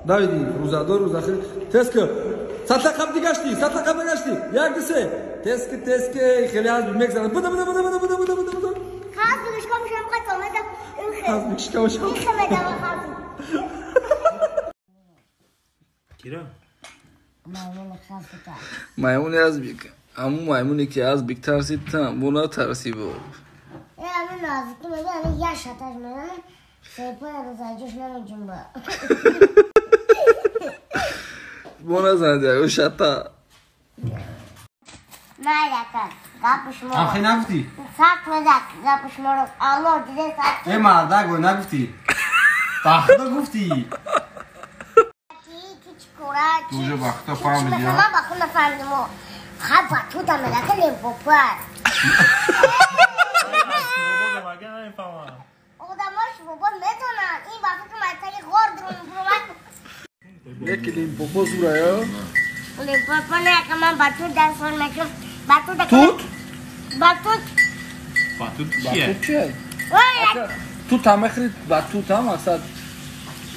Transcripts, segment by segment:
Давиди рӯзадор рӯзахир теска сатла қабди гашти, сатла қабди гашти. Як ду се. Тески тески хеле аз мегзанад. Буда буда буда буда буда буда буда буда. Хаз бигишка мешам қат омада. Хаз бигишка мешам. Кира? Маймуни аз бик. Аму маймуне ки аз бик тарсид там, бо натарси бо. Ами назики мега, ами я шаташ мезанам. Сепа рӯзаҷош намеҷунба. Бо назанад ягон шата. Майдака, гапи шумо. Ахи нагуфтӣ? Сахт мезад гапи шуморо. Аллоҳ диде сахт. Э мардак бо нагуфтӣ. Бахто гуфтӣ. Уже бахто фаҳмидӣ. Ман бахто нафаҳмидам. Ха батута мегака Лимпопо. Одамош бобо медонанд. Ин ба фикр майтаги ғор дурун бурумад. Яки Лимпопо зура ё? Лимпопо не, ка ман батут дарсон мекунам. Батут. Тут? Батут. Батут чие? Батут чие? Тут ҳам мехӯрид, батут ҳам мақсад.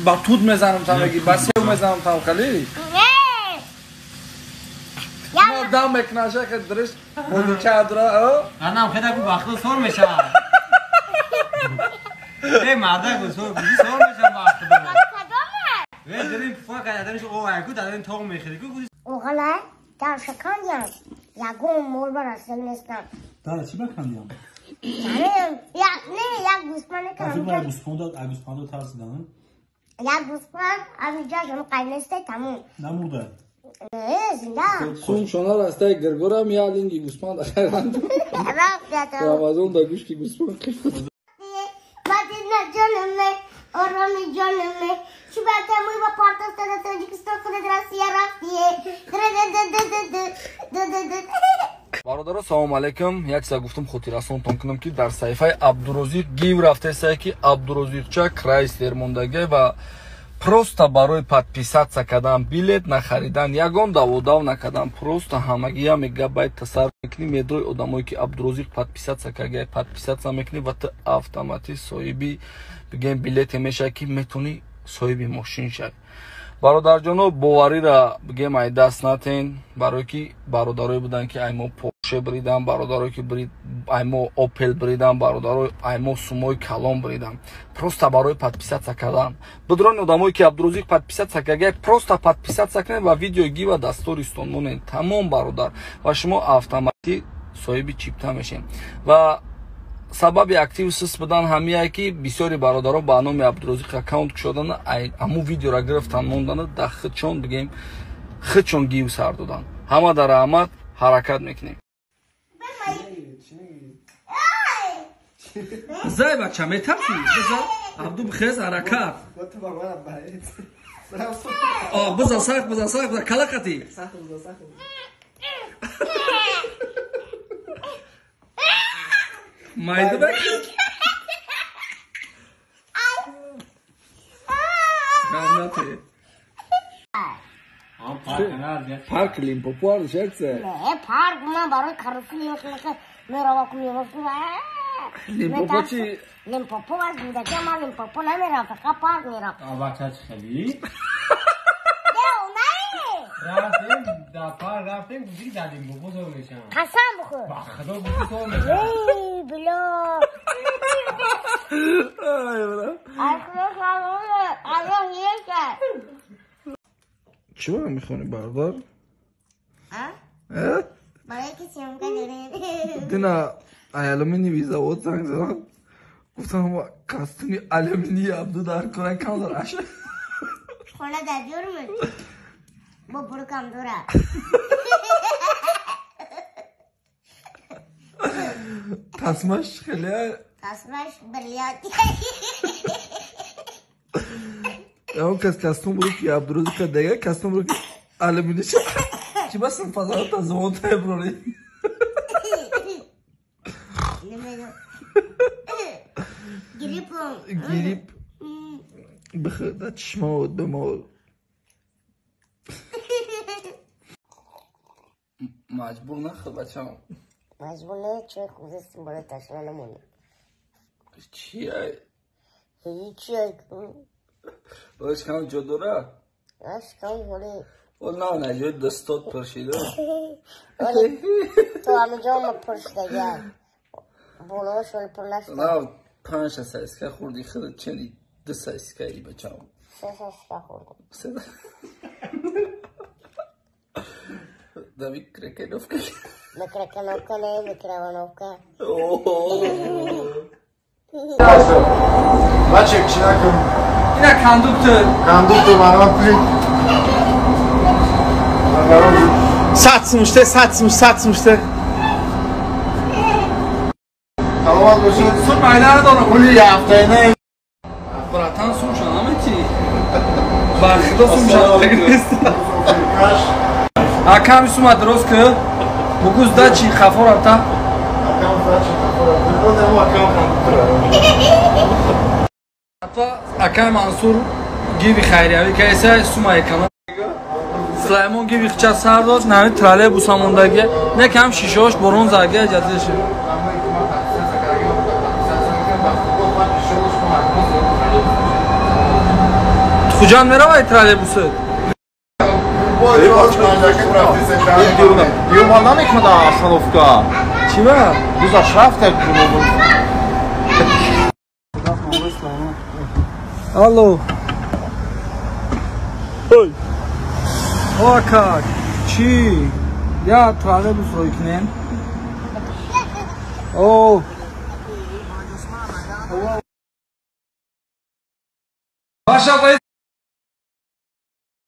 Батут мезанам там меги, ба сев мезанам там хали? Не. Дам мекунаша ки дриш модича дра, о? Анам хеда ку бахто сор мешавад. Э мардак сор, сор мешавад бахто. Э дорим фак аданиш о айку дадан тоғ мехӯри ку. Оғала дар шакандиям. Ягон мор бар асл нестам. Дар чӣ бакандиям? Як не, як гӯспанд кардам. Гӯспанда, гӯспанда тарсидан? Як гӯспанд аз ҷош ҳам қайнесте тамом. Намурда. Не, зинда. Сум шона растай гиргорам я линги гӯспанд ахайранд. Рамазон да гӯшти гӯспанд қифт. Мадина ҷонаме, ороми ҷонаме. Чӣ бата муй ба партофта да Тоҷикистон худат Россия рафтие. Бародаро, салом алейкум. Як чиза гуфтам хотиррасонтон кунам ки дар саҳифаи Абдурозиқ гив рафтесае ки Абдурозиқча Крайслер мондагӣ ва просто барои подписаться кардан, билет нахаридан, ягон даводав накардан, просто ҳамагӣ як мегабайт тасарруф мекунӣ, медрои одамое ки Абдурозиқ подписаться карда, подписаться мекунӣ ва ту автоматӣ соҳиби бигем билете мешавӣ ки метавонӣ соҳиби мошин шавӣ. Бародарҷоно, боварира бигем ай даст натен, барое ки бародарое буданд ки ай мо Порше бридан, бародарое ки ай мо Опел бридан, бародарое ай мо сумои калон бридан. Просто барои подписаться кардан. Бидрони одамое ки Абдурозиқ подписаться карда, просто подписаться кунед ва видеои гива дар стористон монед. Тамом бародар. Ва шумо автоматӣ соҳиби чипта мешед. Ва сабаби актив сис будан ҳамияе ки бисёри бародаро ба номи Абдурозиқ аккаунт кушоданд, ҳамун видеора гирифтан монданд, дар худшон бигем худшон гив сар доданд. Ҳама дар раҳмат, ҳаракат мекунем. Зай бача, метарсӣ? Биза, Абду бихез, ҳаракат. О, биза сахт, биза сахт, биза калақати. Майда бак. Гамнате. Парк Лимпопо арзиш? Не, парк ман барои карусел мехӯрам, меравам мерафтам. Лимпопо чи? Лимпопо аз кӯдакӣ ман Лимпопо намеравам, фақат парк меравам. Бача чӣ хелӣ? Не, рафтем, дар парк рафтем, гуфти дар Лимпопо зор мешавам. Қасам бихӯр. Ба худо гуфти зор мешавам. Эй, било. Ай, худо аллоҳ ҳиёшад. Чӣ ба мехонӣ бародар? А? Барои ки съёмка дорем. Дина алюминиевый завод занг задам. Гуфтам костюми алюминии Абду дар кора кам дар аша. Хона дар ҷурмуд. Бо буркам дора. Тасмаш хеле. Тасмаш бриллиант. Он кас костюм буд ки Абдурозиқ дега костюм буд ки алюминий чӣ басм фазалата звон таброри. Грип. Грип. Бихӯрда чишмаот бемор. Маҷбур нахӯр бачам. Маҷбур не, чой хӯрдастим барои ташна намонем. Чи ай? Ҳеҷ ай. Бош кам ҷо дора? Шикам ҳоли. Ол на на ҷои дастот пуршида. Оли то ҳаминҷо ма пуршидагия. Болош оли пур нашуда. На панҷ сосиска хӯрди, худат чени ду сосискаи бачаам. Се сосиска хӯрдам. Се. Да микрокеновка. Микрокеновка не, микроволновка. Бачек чинакам. Ина кондуктор. Кондуктор марам пли. Сатсмыште, сатсмыш, сатсмыште. Саломат бошед. Сум майда надорам. Пули ҳафтаина. Братан, сумша намети. Ба худо сумша намегирист. Акам сума дуруст ки бугу сдачи хафо рафта. Акам сдачи хафо рафта. Боз акам кондуктор. Акай Мансур гиви хайриявӣ кайса сума эконом. Сулаймон гиви хча сар дод, нами троллейбус амондаги. Не кам шишош борон заги ҷазиш. Хуҷанд меравай троллейбусет? Юма намекунад остановка. Чӣ ба? Гузашт рафта. Алло. Ой. О, ака, чӣ? Я троллейбус рой кунем. О. Ваша